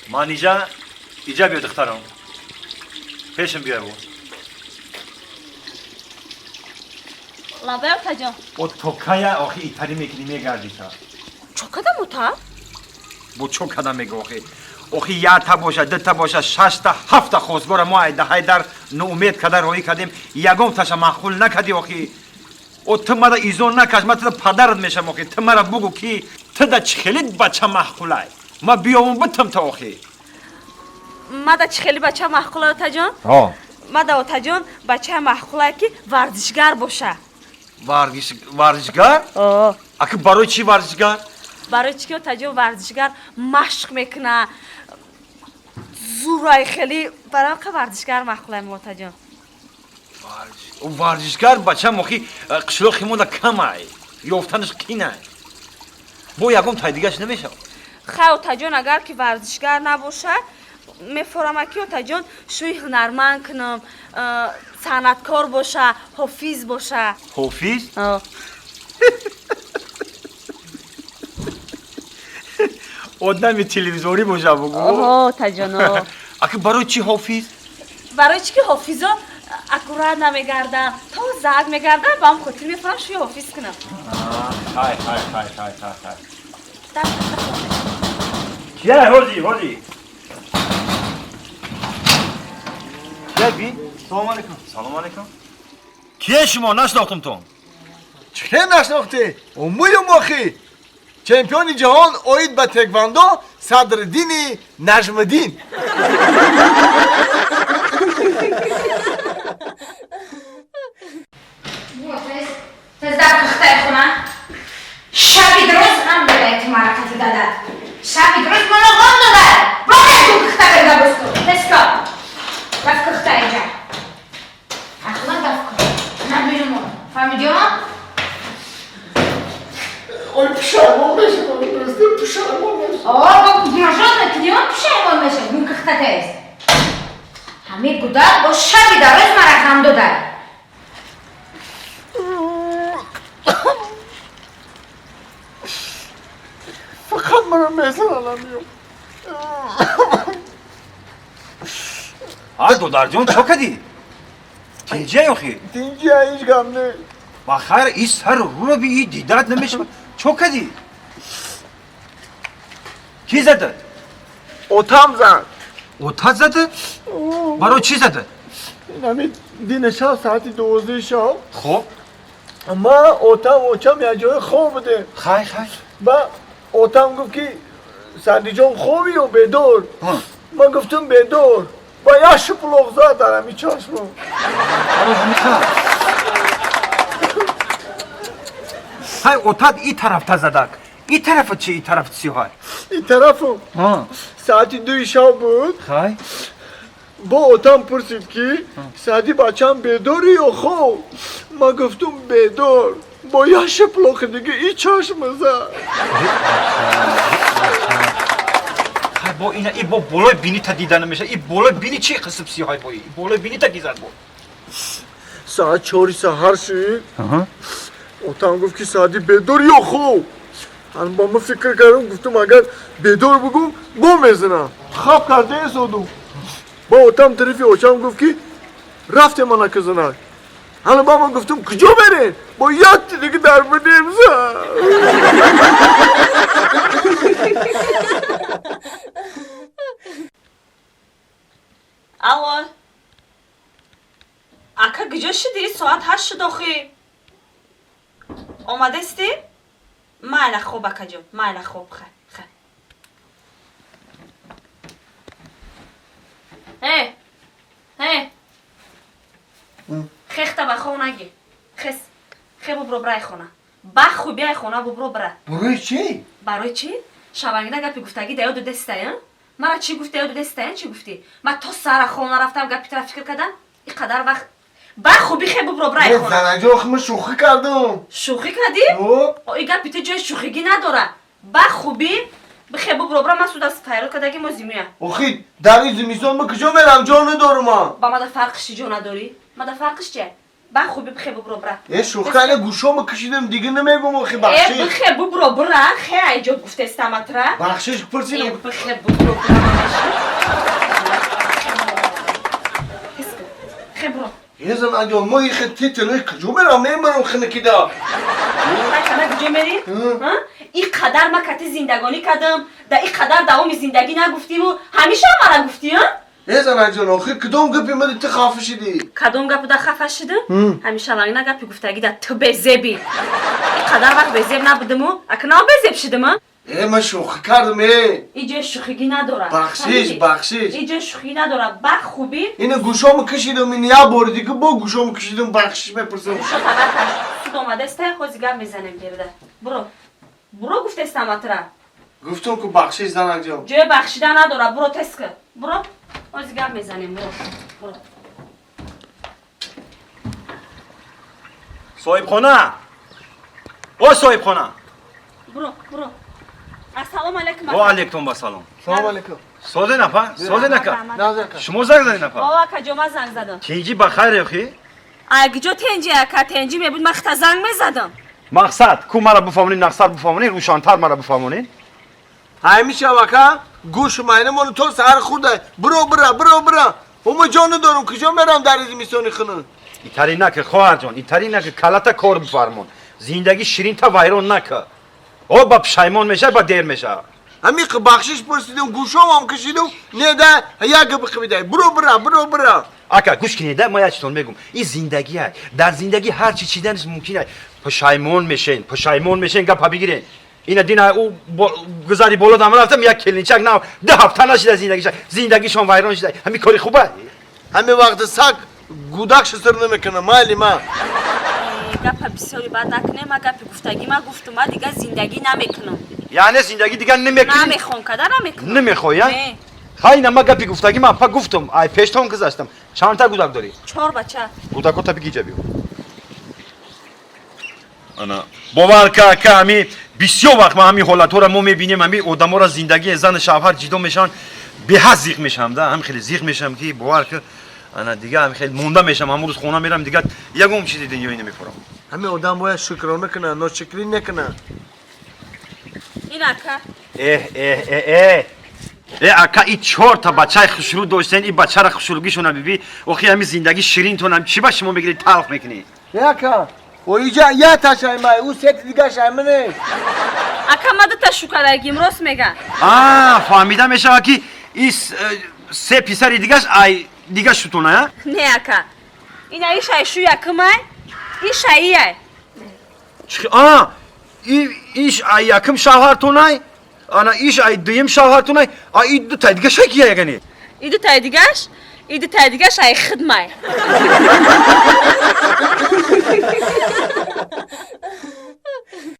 Манижа, иҷа биё, духтарам. Пешам биё бо. Лабай, отаҷон. О, то кая охи итари мекунӣ, мегардӣ та? Чо кадам, ота? Бо чо кадам мега охи? Охи, якта боша, дута боша, шашта, ҳафта хостгора мо айдаҳайдар ноумед када роҳӣ кардем, ягон таша маъқул накардӣ охи. О, ту мара изо накаш, ма туда падарат мешам охи. Ту мара бугу, ки туда чӣ хели бача маъқулай. Ма биёвум битам та охи. Мада чӣ хели бача маъқулай, отаҷон? О. Мада, отаҷон, бачаи маъқулай, ки варзишгар боша. Варзишгар? О. Аки, барои чӣ варзишгар? Барои чӣ ки, отаҷон, варзишгар машқ мекуна, зурай хеле, барои ка варзишгар маъқулай мо, отаҷон. Варзишгар бачам охи қишлоқи мода камай, ёфтанаш қинай. Бо ягон тай дигаш намешавад? Хай, отаҷон, агар ки варзишгар набоша, мефорама ки, отаҷон, шӯи ҳунарманд кунам, санъаткор боша, ҳофиз боша. Ҳофиз? О. Одами телевизорӣ боша, бугу. Оҳо, отаҷон, о. Аки, барои чӣ ҳофиз? Барои чӣ ки ҳофизо аккурат намегардам, то зак мегардам, ба ҳам хотир мефорам шӯи ҳофиз кунам. Хай, хай, хай, хай, хай, хай. Кия, ҳози ҳози кия би? Салом алейкум. Салом алейкум. Кие шумо? Нашинохтумтон. Чӣ нашинохтӣ? Умую мохи. Чемпиони ҷаҳон оид ба теквандо Садриддини Нажмиддин. Тез дар пухтаи хона. Шаби дуруст ғам додай ту мара қати дадат. Шаби дуруст мано ғам додай. Бродай, ту пухта карда бусту. Тез ко. Даф кухта инҷа. Ахла даф кун. Набинмо. Фаҳмидӣ? Ой, пушаймон мешавам, дӯсти, пушаймон мешавам. О, бо гунаҳшон мекунӣ, пушаймон мешавӣ. Гун кухта тез. Ҳамин гудак бо шаби дароз мара ғам додай. Фақат маро мезананд ё. А, додарҷон, чо кардӣ? Тинҷия охи? Тинҷия, ҳеҷ гап не. Ба хайр, и сару рӯро би, и дидат намешавад. Чо кардӣ? Кӣ задад? Отам зад. Отат задад? Барои чӣ задад? Ин дина шаб соати 12 шаб. Хоб. Ма, отам, очам як ҷое хоб будем. Хай, хай. Ба отам гуфт, ки Садиҷон, хобӣ ё бедор? Ман гуфтам, бедор. Ба як шуплоқ зад дар ҳами чашмам. Барои ҳамиқа. Хай, отат и тарафта задак. И тарафа чи, и тараф сиҳай? Ин тарафу соати 2 шаб буд. Хай. Бо отам пурсид, ки Сади, бачам, бедорӣ ё хоб? Ман гуфтум, бедор. Бо як шиплоқи дига и чашма зад. Хай, бо ина и бо болои бинита дида намеша. И болои бини чи қисм сиҳай, бо и болои бинита ки зад бо? Соат 4 саҳар шид. Отам гуфт, ки Сади, бедор ё хоб? Ба ман фикр кардам, гуфтам, агар бедор бугум, бо мезанам. Хоб карда истодум. Бо отам тарафи очам гуфт, ки рафтем ана кизанак. Ҳала ба ман гуфтам, куҷо берем? Бо якти дига дар будем зад. Алло. Ака, куҷо шудӣ? Соат 8 шуд охи. Омадастӣ? Майла, хоб, акаҷон, майла, хоб, хай, хай. Э, э. Хехта ба хов нагӣ. Хес. Хе, бубро брай хона. Ба хубиай хона бубро бра. Барои чӣ? Барои чӣ? Шабангида гапи гуфтагӣ да ёду дестая? Мара чӣ гуфти, ёду дестая, чӣ гуфтӣ? Ма то сара хона рафтам, гапи тара фикр кардам. И қадар вақт ба хуби хе бубро брай хона. Занаҷон, ма шӯхӣ кардам. Шӯхӣ кардӣ? О. И гапи ту ҷои шӯхигӣ надора. Ба хубӣ бихе бубро бра, ман суд аз файрод кардаги мо зимуя. Охи, дар ин зимистон ма куҷо мерам? Ҷо надорам ман. Ба мада фарқиш чӣ, ҷо надорӣ? Мада фарқиш чи? Ба хуби бихе бубро бра. Э шӯхка ина гӯшомо кашидам дига намегум охи Э бахшиш. бихе бубро бра, хе айҷо гуфтестаматра. Бахшиш Э пурсидам. бихе бубро бра. Хе бро. Э занак ҷон, мо ихе титилои куҷо мерам? Мемарам хинакида. Ҳай куҷо мери? И қадар ма кати зиндагонӣ кардам, да и қадар давоми зиндагӣ нагуфтиму ҳамеша мара гуфтӣ, а? Э занак ҷон, охир кадом гапи мади ту хафа шидӣ? Кадом гапу да хафа шидам? Ҳамеша вангна гапи гуфтагӣ да ту безебӣ. И қадар вақт безеб набудиму, акнав безеб шидим, а? Э ман шӯхӣ кардам, э. И ҷои шӯхигӣ надорад. Бахшиш, бахшиш. И ҷои шӯхигӣ надорад. Ба хубӣ Ина гӯшомо кашидам, ин як бори дига бо гӯшомо кашидам, бахшиш мепурсам. Гӯшо табар каш. Суд омадестай, ҳози гап мезанем гирда. Буро. Буро гуфтестаматра. Гуфтам ку бахшиш, занак ҷон. Ҷои бахшида надорад. Буро теска. Буро. Ҳози гап мезанем. Буро. Буро. Соҳибхона! О соҳибхона! Буро, буро. Ассалому алайкум. Ва алайкум ассалом. Салом алайкум. Созе нафа? Созе нака? Назар ака. Шумо занг задед нафа? О, ака ҷо, ман занг задам. Тинҷӣ ба хайр охи? Ай гиҷо тенҷи ака, тенҷи мебуд, ман хита занг мезадам. Мақсад, ку мара бифаҳмонед, нақсад бифаҳмонед, рӯшантар мара бифаҳмонед. Ҳамеша вака гӯш майнамон то саҳар хӯрда. Биро бира, биро бира. Ҳума ҷон надорам, куҷо мерам дар зимистони хунук? Итари нака, хоҳарҷон, итари нака, калата кор бифармон. Зиндагӣ ширинта вайрон нака. О ба пушаймон меша, ба дер меша. Ҳамиқ бахшиш пурсидам, гӯшомам кашидам, не да як гап қибидай. Биро бира, биро бира. Ака, гӯш кинед, да, ман як чизтон мегум. Ин зиндагӣ дар зиндагӣ ҳар чи чиданаш мумкин аст. Пушаймон мешен, пушаймон мешен, гапа бигирен. Ина дина ӯ гузари боло дам рафтам, як келинчак нав ду ҳафта нашида зиндагиша, зиндагишон вайрон шида. Ҳамин кори хуба? Ҳамин вақт саг гудак шисир намекунам, майли ма. Гапа бисёри бад накунем, ма гапи гуфтагӣ ма гуфтум, ма дига зиндагӣ намекунам. Яъне зиндагӣ дигар намекунӣ? Намехоҳам, када намекунам. Намехоҳӣ, а? Не. Хай, ина ма гапи гуфтагӣ ма па гуфтум, ай пештон гузаштам. Чандта гудак дорӣ? Чор бача. Гудакота биги ҷа биё. Ана, бовар ка, ака, ҳами бисёр вақт ма ҳамин ҳолатҳоро мо мебинем, ҳами одаморо зиндагии зану шавҳар ҷидо мешаванд, беҳад зиқ мешавам, да, ҳам хеле зиқ мешавам ки бовар ка, ана дига ҳам хеле монда мешавам, ҳамон рӯз хона мерам, дига ягон чизи дунёӣ намефурам. Ҳамин одам бояд шукрона кунад, ношукрӣ накунад. Ин ака. Эҳ, эҳ, э, э. Э, ака, и чорта бачаи хушрӯ доштен, и бачара хушрӯгишона биби, охи ҳами зиндагӣ ширинтонам, чӣ ба шумо мегиред талх мекунед? Ака, о иҷа як ташай май, ӯ сети дигаш ай нест. Ака, ма дута шукарагим, рост мега. А, фаҳмида мешавад ки и се писари дигаш ай дига шутона, а? Не, ака. Ина иш ай шу якумай, иш ай ай. А, иш ай якум шавҳартонай, ана иш ай дуюм шавҳартонай, а и дутай дигаш ай кия ягане? И дутай дигаш, и дутай дигаш ай хидмай.